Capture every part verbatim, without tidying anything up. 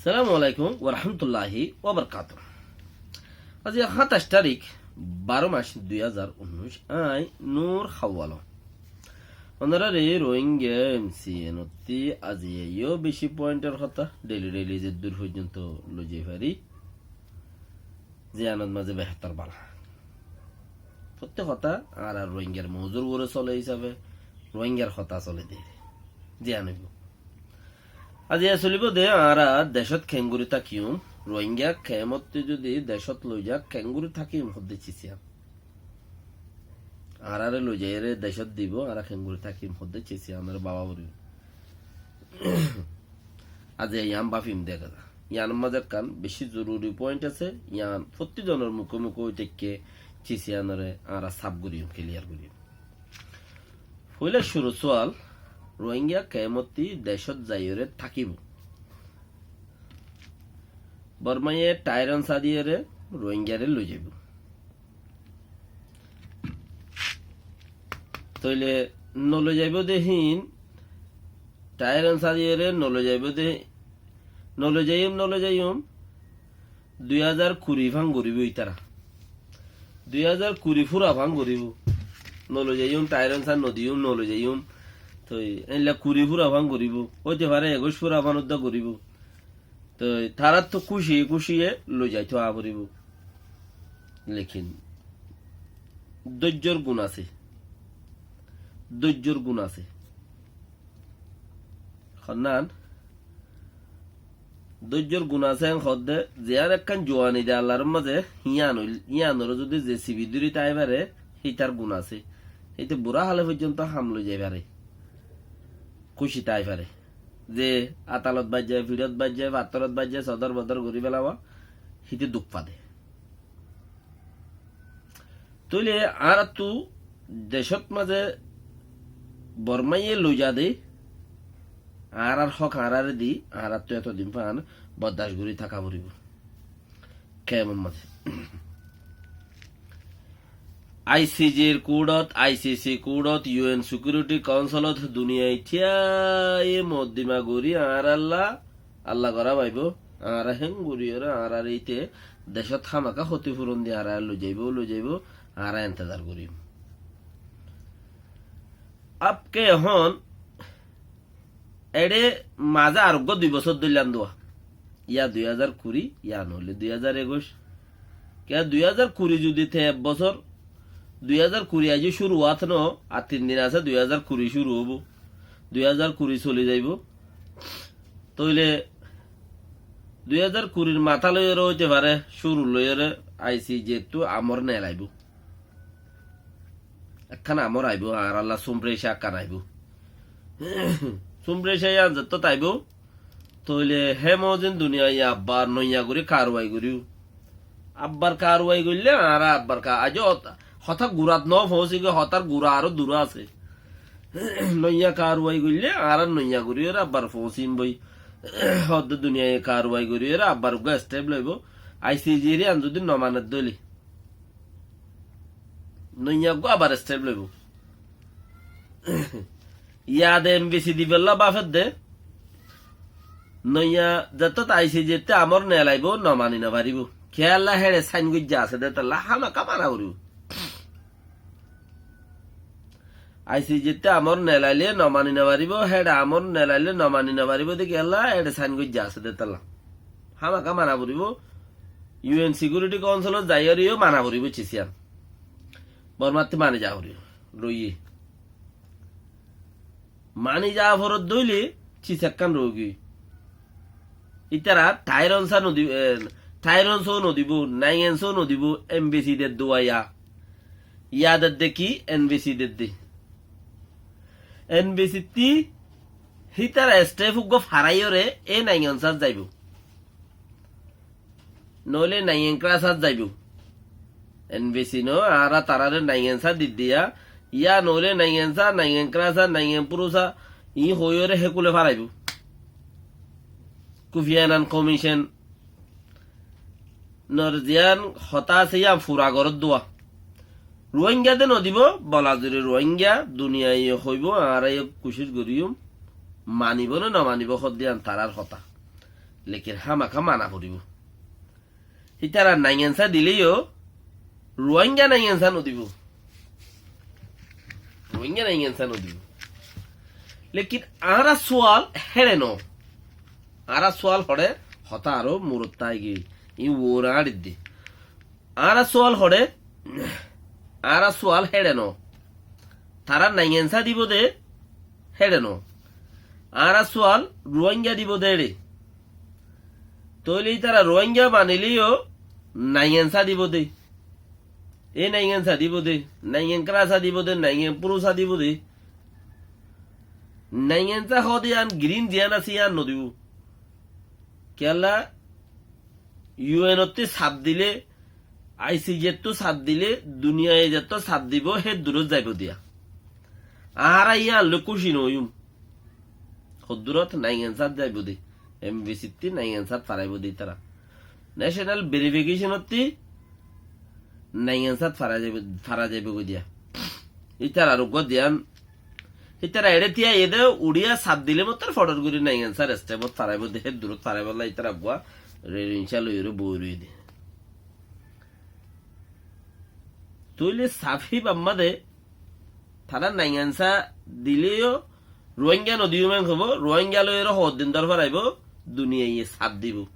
Assalamu alaikum warahmatulláhi wabarakátuhu. Aijja háñtaic tarík, baró mac, dui házar unnúic. Añí Nur Hawalo. Ónoraré Rohingya M C N ottú aijja yó beci pointor hotá, daily daily zeddúr foijjonto loizai fari, ziyánot mazé behétor bála. Fottí hotá añára Rohingyar mouzur uore sole hísabe, Rohingyar hotá sole de, ziyán óibo. Aijja solibó de añára decót keéngorí tákiyum, Rohingya keémottú zodi decót loiza keéngorí tákiyum hoódde ciz iyán. Añáráre loizaiyóre decót dibó, añára keéngorí tákiyum hoódde ciz iyán añára báfa foribó. Aijja iyán báfiyum de. Iyánor mazé ekkán beci zoruri point asé, iyán fottí zonor muke muke ói táikke, ciz iyánoré añára saf goríyum, kiliyar goríyum. Foila curu sual, Rohingya keémottú decót zaiyóre tákibó? Bormaye tairon sadiyóre Rohingyare loizaibó. Tóile noloizaibó de hín, tairon sadiyóre noloizaibó de, noloizaiyum, noloizaiyum, dui házar kuri fán goríbou ítara. Dui házar kuri fura fán goríbou. Noloizaiyum, tairon sa nodiyum, noloizaiyum. Toi eilla kuri fura fán goríbou. Óite fare ekuic fura fán uddá goríbou. Toi taráttu kúci kúciye loizaito aá foribóu. Lekin dóijjor gun asé. Dóijjor gun asé. Honnán? Dóijjor gun asé en hoódde, ziyán ekkán juwani de Allar mazé, híyan óil, híyanoré zodi ze sibi dóri tái fare, hítar gun asé. Híte burá hále foijjonto ham loizai fare. Kúci tái fare. Ze atalot baijjé, fiçot baijjé, fattorot baijjé, sodor bodor gorí felawa, híte duk fade. Tóile añáráttu decót mazé Bormaye loiza de, añárár hók añáráre di, añáráttu etodin fán boddac gorí táka foribóu. Kemor mazé I C J r kuçot, I C C kuçot, U N Security Councilot duniyai thíyaye moddima gorí añárálla Alla gorá faibóu, añára héng goríyoré añáráre íte decót hámaka hóti furon di añáráre loizaibóu, loizaibóu, añára entezar goríyum. Abke ehón eçé mazé ar uggúa dui bosór dóilla andúa. Yá dui házar kuri, yá noóile dui házar ekuic. Kiyá dui házar kuri zudi te ek bosór, dui házar kuri aijjó cúru óat noó, ar tin din asé dui házar kuri cúru óibou. Dui házar kuri soli zaibóu. Tóile dui házar kurir matá loiyóre óite fare, cúru loiyóre I C J ttu amor nelaibóu. Ekkán amor aibóu, añárálla sumpresha ekkán aibóu. Sumpresha yían zettót aibóu, tóile hé mozin duniyai abbar noiya gorí karwai goríyum. Abbar karwai goillé añára abbar ka-, aijjó hot-, hotá gurat noó foóñsi goi, hotár gura aró durá asé. Noiya karwai goillé añára noiya goríyoré abbar foóñsim boi. Hoddé duniyai karwai goríyoré abbar uggúa step loibóu. I C J r yían zudi nomaner dóile. Noiya uggúa abar step loibóu. Yá de N B C di fella bafedde. Noiya zettót I C J ttu amor nelaibóu, nomani nofaribóu. Kiyólla héçe sain goijja asé de tolla hámaka mana foribóu. I C J ttu amor nelaile nomani nofaribóu, héçe amor nelaile nomani nofaribóu de kiyólla héçe sain goijja asé de tolla. Hámaka mana foribóu. U N Security Councilot zaiyóre yó mana foribóu ciz iyán. Bormattú mani za foribóu. Loiyé. Mani za foredde óile ciz ekkán roigiyói. Ítara tairon sa nodi-, e, tairon só nodibóu, naingen só nodibóu, N B C dedde wá yá. Yá dedde ki, N B C dedde. N B C ttú hítara step uggúa faraiyóre e naingen sat zaibóu. Noóile naingen krasat zaibóu. N B C no, añára taráre naingen sa diddiya, yá noóile naingen sa, naingen krasa, naingen purusa, iín hoóiyoré hékule faraibóu. Kofi Annan Commission nor ziyán hotá asé yían fura goródduwa. Ruáinga de nodibóu, bolazuri Ruáinga, duniyaiye hoibóu, añára yó kucíc goríyum, manibóu né nomanibóu hoddé yían tarár hotá. Lekin hámaka mana foribó. Ítara naingensa dileyó Ruáinga naingensa nodibó. Ruáinga naingensa nodibó. Lekin añára sual héçe no. Añára sual hoçé hotá aró murot táigiyói. Iín uore añáridde. Añára sual hoçé, añára sual héçe no. Tará naingensa dibó de, héçe no. Añára sual Ruáinga dibó de éçe. Tóile ítara Ruáinga manileyó naingensa dibó de. E naingensa dibó de, naingen krása dibó de, naingen púrusa dibó de. Naingensa hoó de yían girín ziyán asé yían nodibó. Kiyólla U N ottú saf dile, I C J ottú saf dile, duniyai zettó saf dibó, hé durot zaibou diya. Añára yían loi kúci noóiyum. Hoddúrot naingensa zaibou de, M V C ottú naingensa faraibou de ítara. National verification ottú naingensa fara zaibou, fara zaibou goi diya. Ítarar uggúa diyan Ítara eçé tíya aiyé dé, uçíya saf dile mottor foçor gorí naingensa restebot faraibó dé, hé durot faraibólla ítara uggúa re-, rinca loiyóre boi roiyé dé. Tóile saf híba ammáde, tará naingensa dileyó Ruáinga nodiyúm en hoibó, Ruáinga loiyóre hoddin dór faraibó, duniyaiye saf dibó.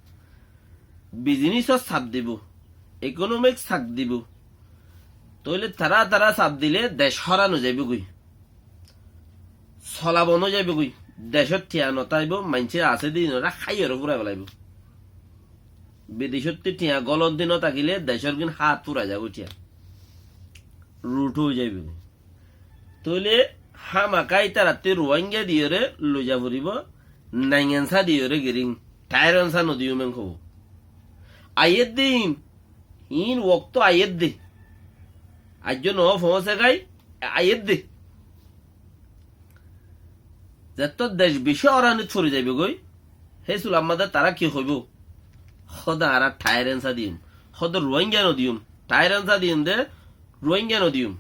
Bizinisot saf dibó, ekonomik saf dibó. Tóile tará tará saf dile dec hóran ói zaibói. Sola bon ói zaibói. Decót thiañ notáibo, maincé asé dé inoré háiyoré fúrai felaibó. Bidecót thiañ gólonti notákile decór gín hát fúrai zagói thiañ. Ruthú ói zaibói. Tóile hámaka ítarattú Ruáinga diyoré loiza foribó, naingensa diyoré girín, tháironsa nodiyúm en hoibó. Aiyér din, iín uoktó aiyér dé. Aijjó noó foóñse gái, aiyér dé. Zettó dec bicí óranit fori zaibói, hé sulammáde tará ki hoibó? Hóde añára tháironsa diyúm. Hóde Ruáinga nodiyúm. Tháironsa diyúm de, Ruáinga nodiyúm.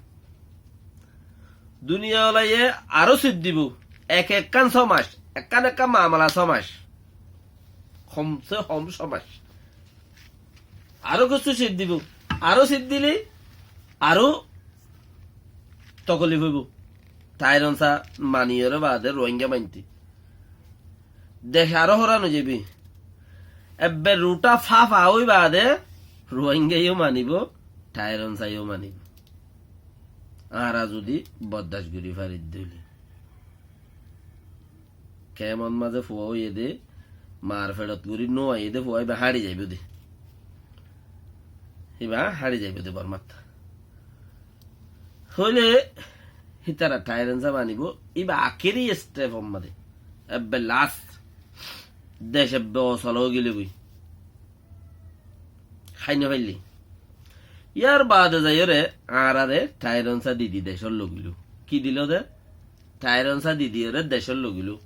Duniyawalaye aró sif dibó. Ek ekkán só mac, ekkán ekkán mamala só mac. Homse hom só mac. Aró kessú sif dibó. Aró sif dile aró tokolif óibo. Tháironsa maniyoré baade Ruáinga mainté. Dec aró hóran ói zaibói. Ebbe ruthá fáfa ói baade Ruáinga yó manibó, tháironsa yó manibó. Añára zudi boddac gorí fari dé óile. Kemot mazé fua óiye dé, mar feçot gorí no aiyé dé fua íba hári zaibói dé. Íba hári zaibói dé Bormat. Óile hítara tháironsa manibó, íba akéri estep ammáde. Ebbe last. Dec ebbe osol ói gilé goi. Hái no faillé. Yar baade zaiyóre añáráre tháironsa didi decór logiló. Ki diló dé? Tháironsa didiyoré decór logiló.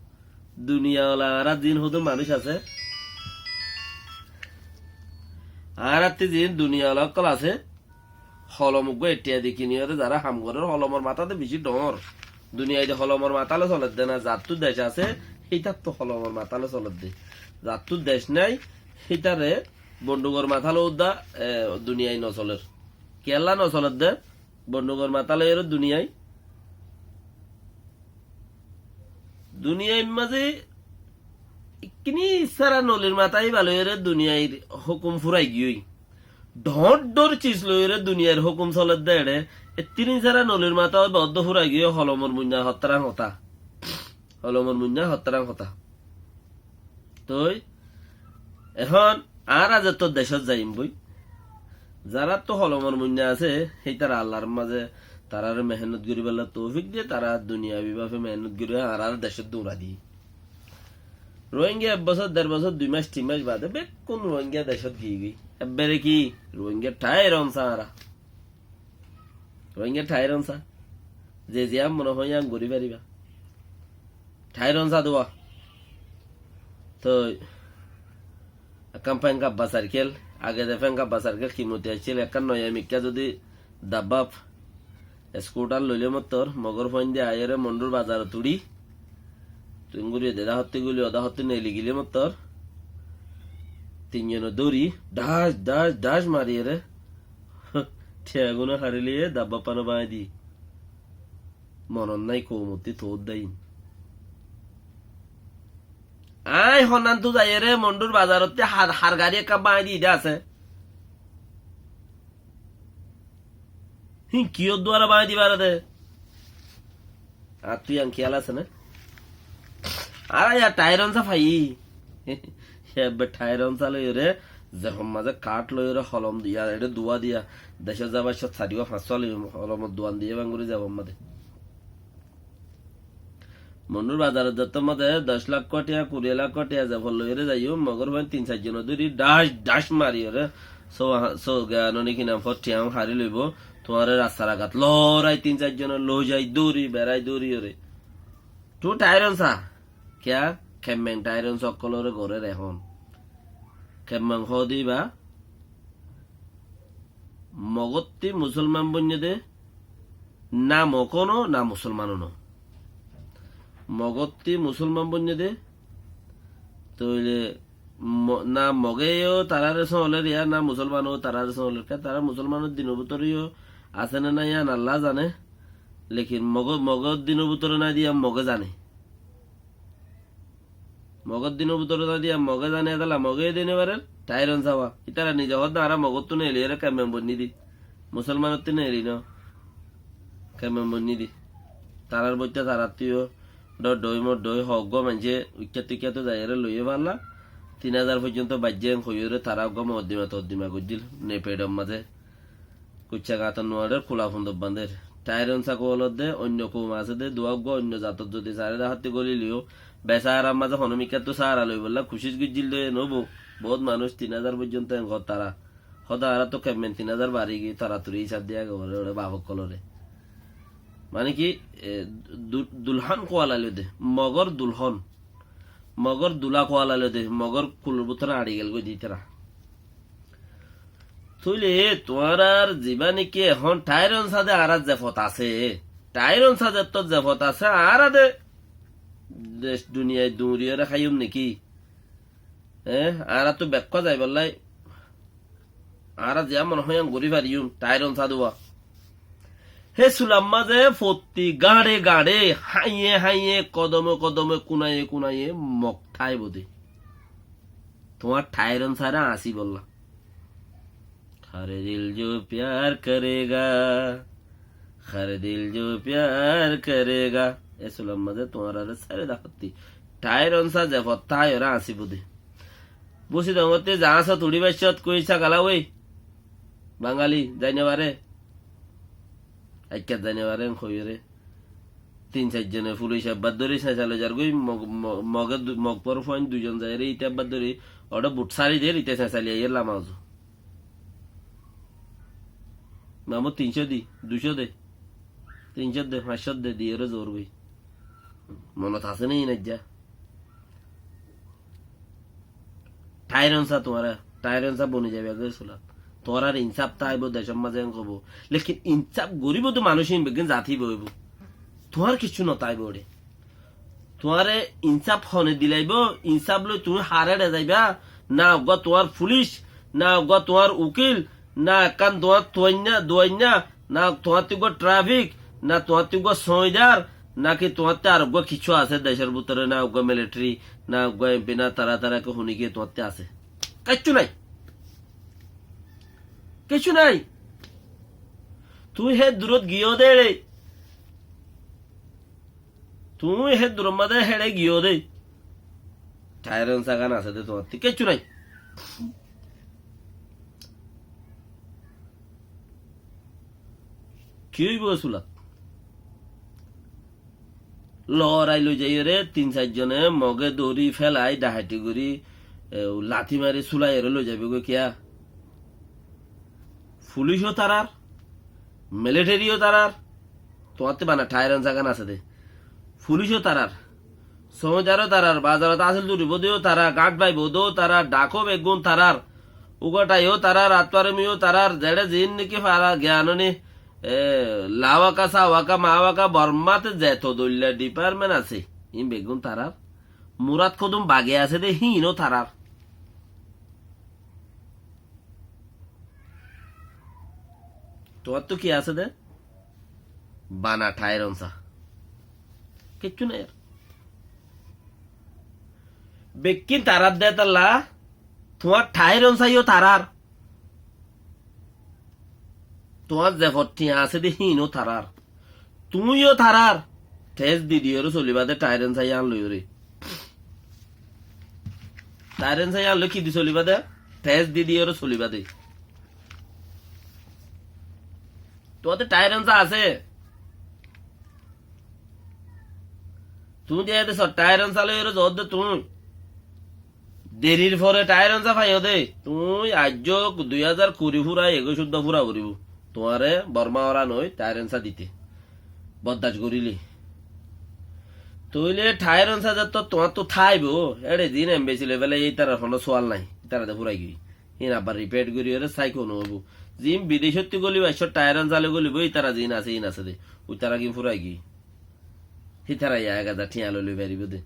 Duniyawala añára ziín hodún manúic asé, añárattú ziín duniyawala ókkol asé, holom uggúa ettiya di kiniyoré zará ham gorér, holomor matá de bicí dhoóñr. Duniyai de holomor matá loi soledde na, zattú dec asé, hítattú holomor matá loi soledde. Zattú dec nái, hítare bondhugor matá loi udda, e, duniyai nosoler. Kiyólla nosoledde? Bondhugor matá loiyóre duniyai. Duniyair mazé ikkiní sára nolir matá íba loiyóre duniyair hókum furai giyói. Dhoóñr dhoóñr cis loiyóre duniyair hókum soledde eçé, ikkiní sára nolir matá íba oddó furai giyói holomor muinna hottáran hotá. Holomor muinna hottáran hotá. Toi, ehón añára zettó decót zaiyum boi, zaráttu holomor muinna asé, hítara Allar mazé taráre mehénnot goríballa toufik diyé, tará duniyabi bafe mehénnot gorí añáráre decót duñrai diyé. Rohingya ek bosór, der bosór, dui mac, tin mac baade bekkún Rohingya decót giyégoi. Ebbere ki Rohingya tháironsa añára? Rohingya tháironsa. Ze ziyán mone hoó yían gorí faribá. Tháironsa duwa. Toi ekkán Feng Abba circle, age de Feng Abba circle kimoti accíl, ekkán noya mikká zodi dabbab scooter loile mottor, Mogor fuain de aiyóre Mondhur bazarot uçí, tui nguri de dahotti guli, o dahotti neli gile mottor, Tin zone dóri, dhác, dhác, dhác mariyóre, thiañ gún hári loiyé, dabba fán báñgi di. Monot nái koumottí toór dé iín. Aññí honnán tu zaiyóre Mondhúr bazarottí har, har garí ekkán báñgi di de asé. Hín kiyór duara báñgi di fare de? Añáttu yián kiyál asé né? Añára yá thairon sá faiyí. Ebbe thairon sá loiyóre, zefot mazé kath loiyóre, holom diya, eçé duwa diya, decót zaibar cómot saçi wá fañs wá loi holomot duwan diya báñgi gorí zefot mazé. Mondhúr bazarot zettót mazé doc lak thiañ, kuri lak thiañ zefot loiyóre zaiyum, Mogór fuain tin sair zone dóri dhác dhác mariyóre, só, só, giyá noni ki nam fot thiañ hári loibó, tuáñre rasta ragat lorai tin sair zone loi zai dóri, berai dóri yóre. Tuñí thairon sá, kiyá? Kemmeng thairon sá ókkolóre gorér ehón. Kemmeng hoó de íba, Mogótti musolman boinné dé, na Mogó no, na musolmano no. Mogótti musolman boinné dé, tóile mo-, na Mogé yó taráre sóoñler, yá na musolmano taráre sóoñler. Kiyá tará musolmanor dinor bútore yó asé né nái, yían Allah zane. Lekin Mogó-, Mogór dinor bútore nái de yían Mogé zane. Mogór dinor bútore nái de yían Mogé zane, etolla Mogé de no farer, thairon sá. Ítara nize hoódde añára Mogóttu neeli ere kemmeng boinní di. Musolmanottú neeli no. Kemmeng boinní di. Tarár boitta taráttu yó dhoddhoi moddhoi hoggúa maincé uikkáttú uikkáttú zaiyóre loiyé falla. Tin házar foijjonto baijjé en hoiyóre tará uggúa moddima toddima goijjíl, ne peçor mazé. Kuiccá gañtor nuaçer, kula fundor bañder. Thairon sá koulor de, oinno koum asé de, duwa uggúa oinno zatot zodi sairé dahatti golileyó, besarar mazé honó mikkáttú sahara loibolla kucíc goijjíl de, nobo. Bout manúic tin házar foijjonto en hoór tará. Hoóde añárattú kemmen tin házar bari giyé, toratori hísab diya giyé, ore, ore, baf ókkolore. Mane ki, e, du-, dulhón kuwalailó de, Mogór dulhón. Mogór dula kuwalailó de, Mogór kulor bútore añçi gelgói de ítara. Tóile tuáñrar zibá niki ehón thairon sá de añárar zefot asé, thairon sá zettót zefot asé, añára de dec duniyai duñriyóre háiyum niki? Eé, añárattú bekkúa zaibollái, añára ziyán mone hoó yían gorí fariyum, thairon sá de uwá. Hé sular mazé fottí gañçe gañçe, háiye háiye, kodome kodome, kunaye kunaye Mog táibo de. Tuáñr thairon sáre añsíbolla. ہر دل جو پیار کرے گا، ہر دل جو پیار کرے گا. E sular mazé tuáñrare sáre dahatti thairon sá zefot táiyoré añsíbo de. Búsi dongottí zañsot uçí baiccót, kuiccá gala ói. Bangali, zai no fare. Aikkat zai no fare, en hoiyóre. Tin sair zone fulic ebbar dóri señsai loi zargói, Mog, Mog, Mogor du-, Mogor fuain duizon zaiyóre íte ebbar dóri, oçé but sári der, íte señsai loi aiyér lama uzu. Mamu tin cót de, dui cót de, tin cót de, fañs cót de, diyóre zoor goi. Monot asé né iín aijja? Thairon sá tuáñra, thairon sá boni zaiba goi sulat. Tuáñrar insaf táibo decór mazé en hobo. Lekin insaf goríbo de manúic iín beggún zati boibo. Tuáñr kiccú no táibo ore. Tuáñre insaf hone dilaibo, insaf loi tuñí haré zaiba, na uggúa tuáñr fulic, na uggúa tuáñr ukil, na ekkán tuáñr tuainna, duainna, na tuáñttú uggúa trafik, na tuáñttú uggúa sóidar, naki tuáñttú ar uggúa kiccú asé decór bútore, na uggúa militari, na uggúa empi, na tara tara ke huni ke tuáñttú asé. Kiccú nai. Kiccú nai. Tuñí hé durót giyó de. Tuñí hé durór mazé héçe giyó de. Thairon sá gán asé de tuáñttú. Kiccú nai. Ki óibo e sulat? Lorai loi zaiyóre tin sair zone Moge dóri félai, dahati gorí, e, lati mari sulaiyóre loi zaibo goi kiyá? Fulic ó tarar, militari ó tarar, tuáñttú bana thairon sá gán asé de. Fulic ó tarar, sóidar ó tarar, bazarot asil duri bodé ó tarar, gáñt bái bodé ó tarar, dhak ó beggún tarar, ugothai ó tarar, attuaremi ó tarar, zeçé ziín niki fara giyan ó ni, e, lawaka, sawaka, mawaka, Bormáte zeto dóilla dipartment asé, iín beggún tarar. Murat Kudum bage asé de, híin ó tarar. Tuáñrtu ki asé dé? Bana thair onsa. Kiccú nai ar. Bekkín tarár dé talla, tuáñr thair onsa yó tarár. Tuáñr ze fottiya asé dé híin ó tarár. Tuñí yó tarár. Thes di diyóre solibá dé thair onsa yían loiyóre. Thair onsa yían loi ki di solibá dé? Thes di diyóre solibá dé. Tuáñrtu thair onsa asé. Tuñí diyé dé só thair onsa loiyóre zodde tuñí. Derir fore thair onsa faiyó dé. Tuñí aijjó dui házar kuri fura, ego cúddo fura foribó. Tuáñre Bormá oran ói thair onsa dite. Boddac goríle. Tóile thair onsa zettó tuáñrtu táibo, éçe ziín embesi loi félaiye, ítarar honó sual nai. Ítara de furai giyói. Híin abbar ripet goríyore sai kone óibo. Ziín bidecótti gólibo, aiccó thair onsa loi gólibo, ítara ziín asé, híin asé dé. Uitaragín furai giyói. Hítara yá ek házar thiañ loi loi faribó dé.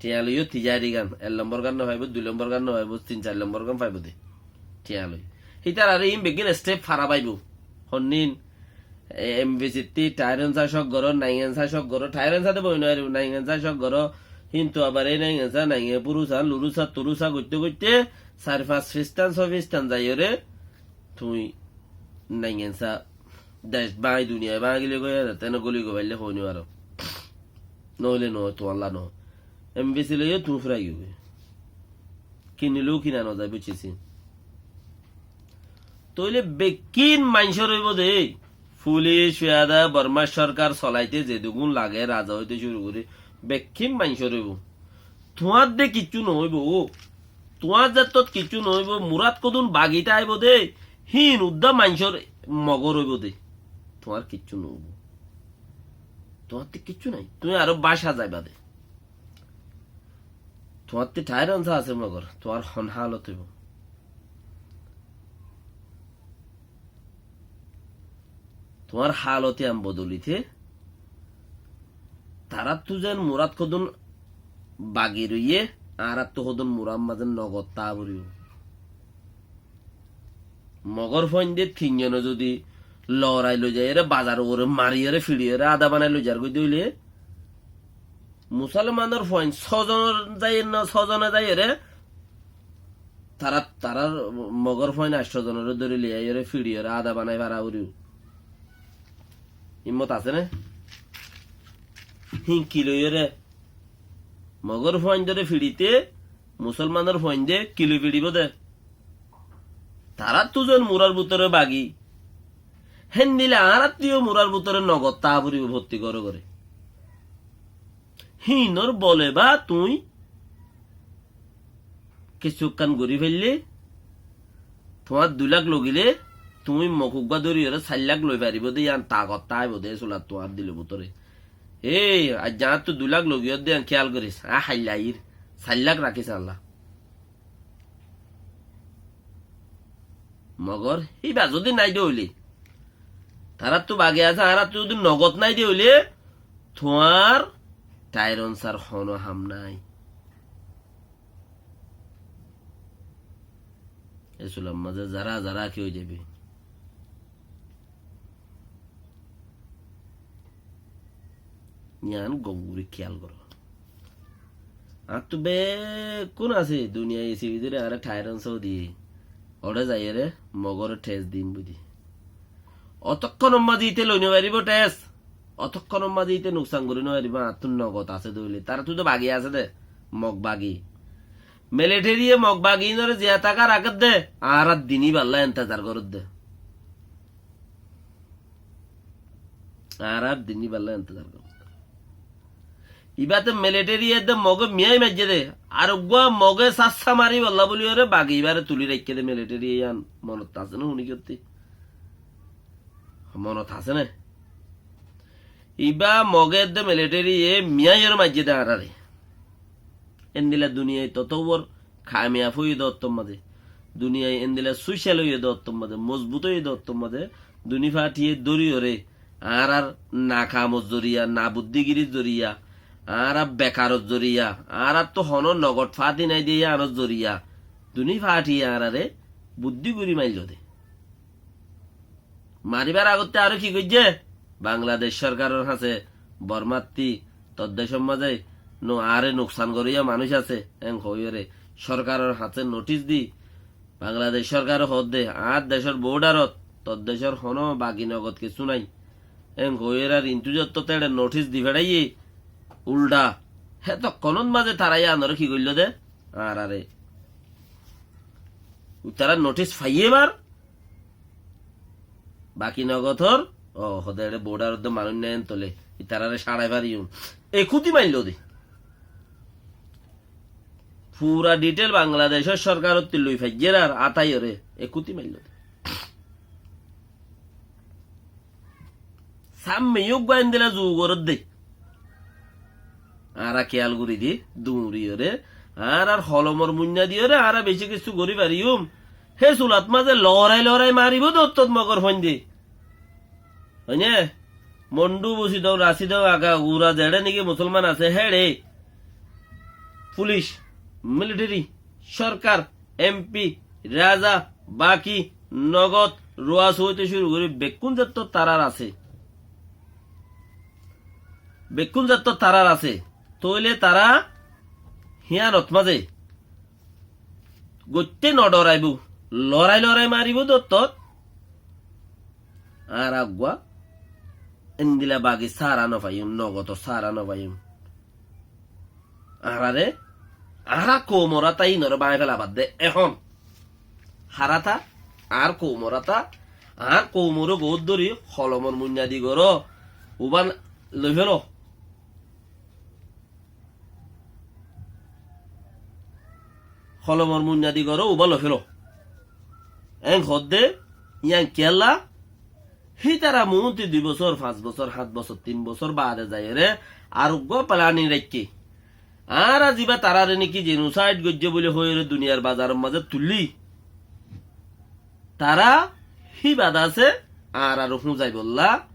Thiañ loiyó tijari gán, ek lombor gán no faibó, dui lombor gán no faibó, tin sair lombor gán faibó dé. Thiañ loi. Hítarare hín beggín step fara faibó. Honnín, e, embesittí thair onsa cók goró, naing onsa cók goró, thair onsa dé boi no faribó, naing onsa cók goró. Híntu abar ei naing onsa, nainge purusa, lurusa, turusa goitté goitté, sair fañs fistan, só fistan zaiyóre, tuñí naing onsa dec báñgi, duniyai báñgi loi goi, tene góli goi faille hoói no faro. Noóile noó, tuáñlla noó. Embesi loiyó tuñí furai giyói. Kinileu kina no zai, buijjó sin. Tóile bekkín maincór óibo dé. Fulic, fiyada, Bormar sorkar solaite zedún lage, raza óite cúru gorí, bekkín maincór óibo. Tuáñr de kiccú noóibo. Tuáñr zettót kiccú noóibo. Murad hodún bagita aibó dé, híin uddá maincór Mogor óibo dé. Tuáñr kiccú noóibo. Tuáñrttí kiccú nái. Tuñí aró báca zaiba dé. Tuáñrttí thair onsa asé Mogor. Tuáñr hon hálot óibo? Tuáñr hálot yián bodolite, taráttu zen murad hodún bagi roiyé, añáráttu hodún murad mazé nogod táa foribó. Mogor fuainde tin zone zodi lorai loi zaiyóre, bazar uore mariyóre, fiçiyóre, ada banai loi zargói de óile, Musolmanor fuain só zone zaiyóre, só zone zaiyóre, tará, tarár Mogor fuain añctho zonoré dóri loi aiyóre, fiçiyóre, ada banai fara foribó. Himmot asé né? Hinki loiyóre? Mogor fuaindóre fiçite, Musolmanor fuainde ki loi fiçibó dé? Taráttu zen murar bútore bagi. Héndilla añáráttu yó murar bútore nogod táa foribó fottí góre góre. Híinor bole ba tuñí kessú ekkán gorí faille, tuáñr dui lak logile, tuñí Mog uggúa dóriyoré sair lak loi faribó dé, yián tagot táibo dé, sulat tuáñr dilor bútore. Ei, aijja añáttu dui lak logiyódde yián kéyal goris, aññí hailla aiyír, sair lak rakís añálla. Mogor híba zodi nái de óile, taráttu bagi asé, añáráttu zodi nogot nái de óile, tuáñr thair onsar honó ham nái. E sular mazé zará zará ki ói zaibe. Yián gom gorí kéyal goró. Añáttu bekkún asé, duniyai esi bidire añáre thair onsa diyé. Óre zaiyóre Mogore thes dim budi. Otokkónor mazé íte loi no faribó thes. Otokkónor mazé íte nuksan gorí no faribó, añáttu nogot asé de óile. Taráttu de bagi asé de, Mog bagi. Militariye Mog bagi ínore ziya táka rakédde, añárar din íballa entezar gorédde. Añárar din íballa entezar gorédde. Ibáte militariye edde Moge miyai maijjé de, ar uggúa Moge sássa maribálla bóliyoré bagi ibáre tuli raikké de militariye, yián monot asé né, huni giyótti? Monot asé né? Ibá Moge edde militariye miyaiyoré maijjé de añáráre. Endilla duniyai totó uor kamiyaf óiye de ottór mazé. Duniyai endilla social óiye de ottór mazé, mozbut óiye de ottór mazé. Duní fatiye dóriyoré añárar nakamor zoriya, nabuddigirir zoriya, añárar bekaror zoriya, añáráttu honó nogot fati nái de yiánor zoriya, duní fatiye añáráre buddí gorí maillo de. Maribár agottí aró ki goijjé? Bangladec sórkaror hañsé, Bormáttí, tor decór mazé nu-, añáre nuksan goróya manúic asé, en hoiyóre sórkaror hañsé nothis di, Bangladec sórkare hoódde, añár decór bodharot tor decór honó baki nogot kessú nái. En hoiyóre ar intú zottót éçe nothis di feçáiye, uldha, hétokkónot mazé tará yíanoré ki goilló dé? Añáráre. Itará nothis faiyé bar, baki nogotor, o, hode éçe bodharottú manúic nái en tole, itaráre sáçai fariyum. Ekúti mailló dé. Fura dhithel Bangladecór sórkarottí loi faijjér ar átaiyóre ekúti mailló dé. Sámmeyó uggúa endila zu gorédde. Añára kiyál gorí di, duñriyóre, añárar holomor muinna diyóre, añára bicí kessú gorí fariyúm. Hé sulat mazé lorai lorai maribóu dé ottót mogor fóinde. Hoiné? Mondhú, Busidong, Rasidong, Aga, Gura, zeçé niki musolman asé, héçe. Fulic, militeri, sórkar, empi, raza, baki, nogot, ruas óite cúru gorí bekkún zattót tarár asé. Bekkún zattót tarár asé. Tóile tará híanot mazé goitté nodhoraibóu, lorai lorai maribóu dé ottót. Añára uggúa endila baki sára nofaiyúm, nogotor sára nofaiyúm. Añáráre, añára koumor áta íinoré báñgi felaibár dé ehón. Hár áta, añár koumor áta, añár koumoré goóddori holomor muinna di goró, ubá loi félo. Holomor muinna di goró, ubá loi félo. En hoódde, yían kiyólla, hítara muúnti dui bosór, fañs bosór, háñt bosór, tin bosór baade zaiyóre, ar uggúa planing raikké. Añára zibá taráre niki jenosaid goijjé buli hoiyóre duniyar bazaror mazé tuillí. Tará híbat asé, añáráre húzaibollá,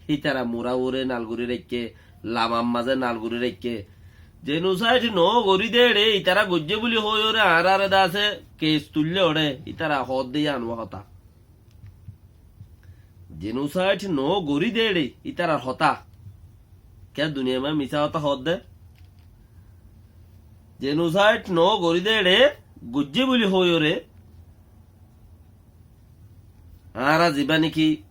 hítara mura uore nal gorí raikké, lamar mazé nal gorí raikké. Jenosaid noó gorí dé éçe, ítara goijjé buli hoiyóre añáráre dé asé, kes tuillé óçe, ítara hoódde yían uá hotá. Jenosaid noó gorí dé éçe, ítarar hotá. Kiyá duniyai mazé misá hotá hoódde? Jenosaid noó gorí dé éçe, goijjé buli hoiyóre, añára zibá niki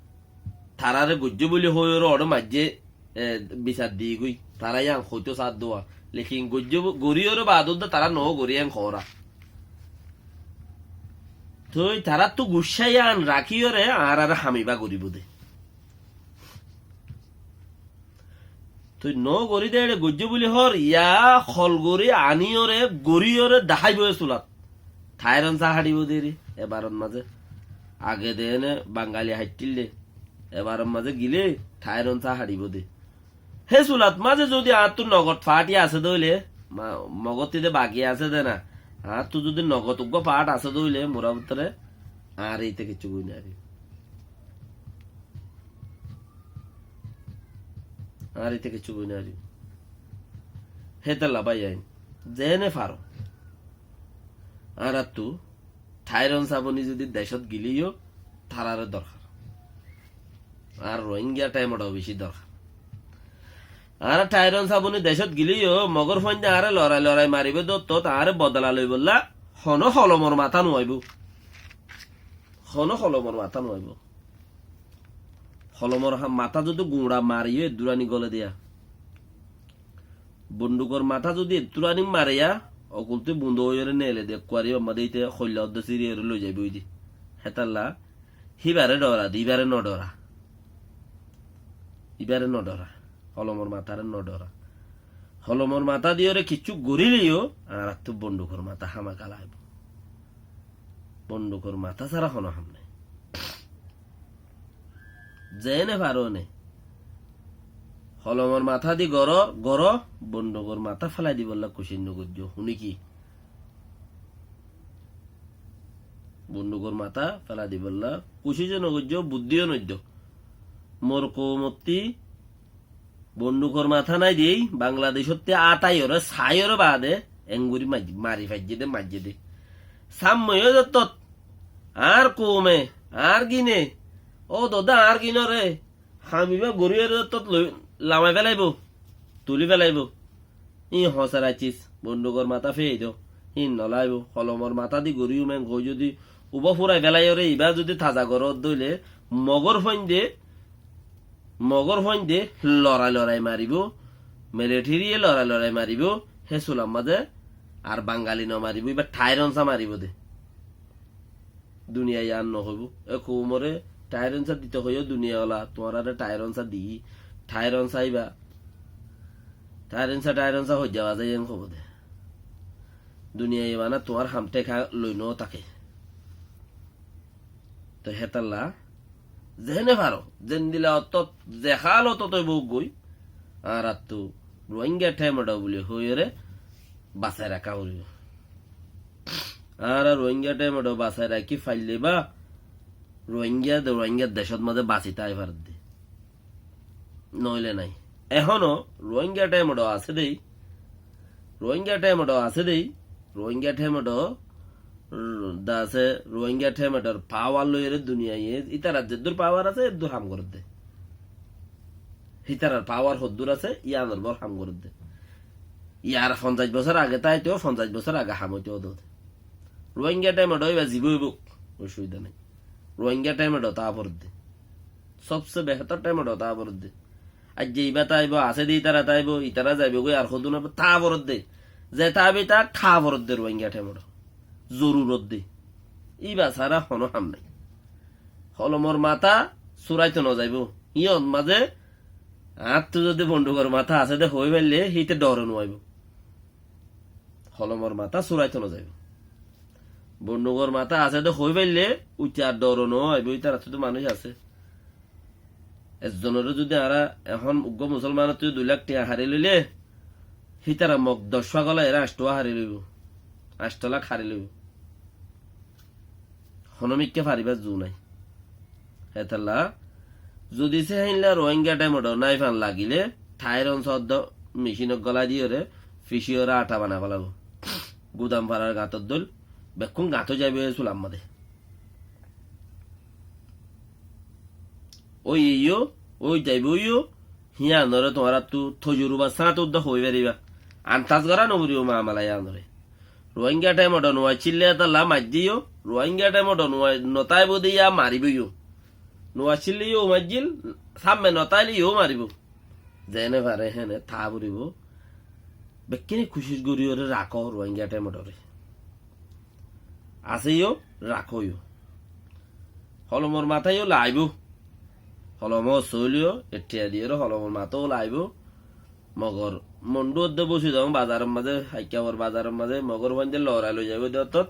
taráre goijjé buli hoiyóre óçe maijjé, e, bisar di goi. Tará yían hoitóu saádde uá. Lekin goijjé bu-, goríyóre baade dé tará noó gorí en hoóra. Toi taráttu guccá yían rakíyóre añáráre ham ibá goríbou dé. Tui noó gorí dé éçe goijjé buli hoór, yá hol gorí aníyore, goríyore daháibou é sulat. Tháiron sá haçibóu dé eri, ebarot mazé. Age de ene Bangali haiththíl dé, ebarot mazé gilé tháiron sá haçibóu dé. Hé sulat mazé zodi añáttu nogot faáthi asé dé óile, ma-, mogottí de baki asé dé na, añáttu zodi nogot uggúa faát asé dé óile, mura bútore añáre íte kiccú goi no fari. Añáre íte kiccú goi no fari. Hétolla báiyain, zeéne faro, añáráttu Tháiron Sabuni zodi decót gilé yó, taráre dorhar. Ar Rohingya thaim oçé bicí dorhar. Añára Tháiron Sabuni decót gilé yó, mogór fuainde añáre lorai lorai maribóu dé ottót, añáre bodola loibollá, honó holomor matá no aibóu. Honó holomor matá no aibóu. Holomor ha-, matá zodi guñça mare yó, eddúrani gole diya. Bondukor matá zodi eddúrani mare yá, okultí bundó óiyore neele de, kuari omma de íte hoilla ódde síriyore loi zaibói de. Hétalla híbare dhora de, íbare no dhora. Íbare no dhora. Holomor matáre no dhora. Holomor matá diyore kiccú goríle yó, añáráttu bondukor matá hámaka laibóu. Bondukor matá sára honó ham nái. Zeéne faro ene. Holomor matá di goró, goró, bondukor matá félai dibollá kucíc no goijjó. Húni ki? Bondukor matá félai dibollá kucíc yó no goijjó, buddí yó no dó. Mor koumottí bondukor matá nái diyé, Bangladecótte átaiyore, saiyore baade, engori maj-, mari faijjé dé, maijjé dé. Sammoyó zottót, añár koume, añár gine, Ó dodá, añár kinóre ham ibá goríyore tót loi, lamai félaibóu, tulí félaibóu. Íin hoñsar aiccís, bondugor matá féyai do. Híin nolaibóu, holomor matá di gorí umen goi zodi ubá furai félaiyóre ibá zodi taza goró dóile, mogór fuainde, mogór fuainde lorai lorai maribóu, milithériye lorai lorai maribóu, hé sulam mazé ar bangali nomaribóu, ibá thair onsa maribóu de. Duniyai ar nohoibóu. E koumore thair onsa dito hoiyó duniyai ola, tuáñrare thair onsa diyí, thair onsa ibá, thair onsa, thair onsa hoijja bazai en hoibóu de. Duniyai bana tuáñr ham theka loi no táke. Toi hétalla, zene faro, zendila ottót, ze hálot ót óibou goi, añárattu Ruáingga thémedho buli hoiyóre basai raká foribóu. Añára Ruáingga thémedho basai rakí faille ba Ruáingga de, Ruáingga decót mazé basi tái faredde. Noóile nái. Ehóno Ruáingga thémedho asé dé, Ruáingga thémedho asé dé, Ruáingga thémedho, r-, de asé, Ruáingga thémedhor pawar loiyóre duniyaiye, ítarar zeddúr pawar asé, eddúr ham gorédde. Hítarar pawar hoddúr asé, yíanor bór ham gorédde. Yar fonzaic bosór age táito, fonzaic bosór age ham óito dóde. Ruáingga thémedho ibá zibá óibou, osubida nái. Ruáingga thémedho táa foredde. Sobse behétor thémedho táa foredde. Aijja ibá táibou, asé dé ítara táibou, ítara zaibou goi ar hodún aibou, táa foredde. Ze táibou táa, táa foredde Ruáingga thémedho. Zorurot de. Íba sára honó ham nái. Holomor matá súraito nozaibóu. Híyot mazé añáttu zodi bondugor matá asé dé hoi faille, híte dhore nuaibóu. Holomor matá súraito nozaibóu. Bondugor matá asé dé hoi faille, uite ar dhore nuaibóu, ítarattu to manúic asé. Ezzonoré zodi añára ehón uggúa musolmanottú dui lak thiañ hári loile, hítara mog doc fágola eré añcthuá hári loibóu. Añctho lak hári loibóu. Honómikká faribár zu nái. Hétolla, zodi sé héinla Ruáingga thémedho nái fán lagilé, thair onsa oddó micínot gólai diyóre, fisíyóre atha banai félabóu. Gudam farar gañtot dóil, bekkún gañt ói zaibóu e sulam mazé. Óiye yó, ói zaibóu yó, híanoré tuáñrattú tojurubar sáñte uddá hoi faribá. Antaz gorá noforibóu mamala yíanoré. Ruáingga thémedho nuaccíle hétolla maijjé yó, Ruáingga thémedho nua-, notáibou de yá maribóu yó. Nuaccíle yó maijjíl, sámme notáile yó maribóu. Zene fare héne táa foribóu. Bekkúne kucíc goríyoré rakó Ruáingga thémedhoré. Asé yó, rakó yó. Holomor matá yó laibóu. Holomor sóil yó, eththiya diyóre holomor matá yó laibóu. Mogor mondhú oddé bósi zoón bazaror mazé, Haikkafor bazaror mazé, mogor fuainde lorai loi zaibóu de ottót.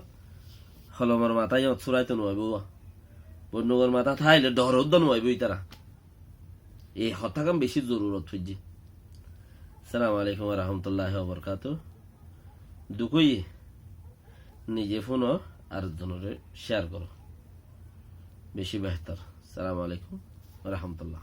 Holomor matá yó súraito nuaibóu. Bondugor matá táile dhore uddá nuaibóu ítara. E hotágan bicí zorurot foijjé. Assalamu alaikum wa rahmatullahi wa barakatuhu. Duk óiye, nize fúno ar zonoré share goró. Bicí behtor. Assalamu alaikum wa rahmatullah.